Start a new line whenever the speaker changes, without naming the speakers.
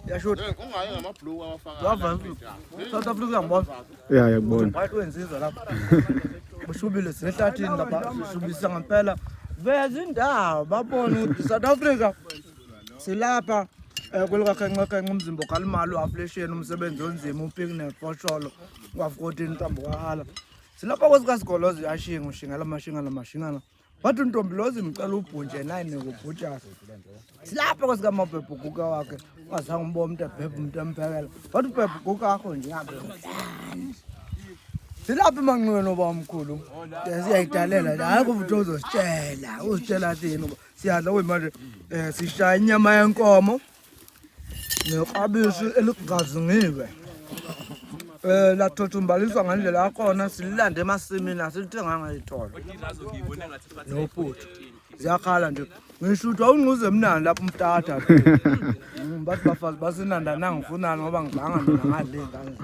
Yashuthi.
Ungayi ngamabhluku awafaka.
Wava South Africa ngibona.
Ya yakubona.
Right wensizwa lapha. Bushubile sinehlathini lapha sishubisa ngempela. Veza indawo babone ukuthi South Africa silapha kwelikaKhenceKhence umzimba okhalimali uaflesheni umsebenzi onzima upiki nefosholo wa-14 ntambo kahala. Silapha kwesikasigolozo uyashinga ushingela amashingana amashingana. Wathi untombi lozi ngicela ubhuntshe nayini kubhutshasa. Silapha kwesikamabhebhu guka wakhe wazange umbona umuntu ebhebha umuntu emphekela. Wathi ubhebhu guka wakho nje ngabe. Silapha emanxiweni oba omkhulu. Siyayidalela nje hayi kuba uthi uzositshela uzitshela thini uba siyadla kuyimanje sishaya inyama yenkomo. Neklabishi eligazingiwe. Lathothumbaliswa ngendlela yakhona sililande emasimini asilithenganga ezitolo. Nophuthu. Ziyakhala nje. Ngisho ukuthi awungquze emnandi lapho umtata. Bathi bafazi basinanda nangifunani ngoba ngizanga mina ngale ngane.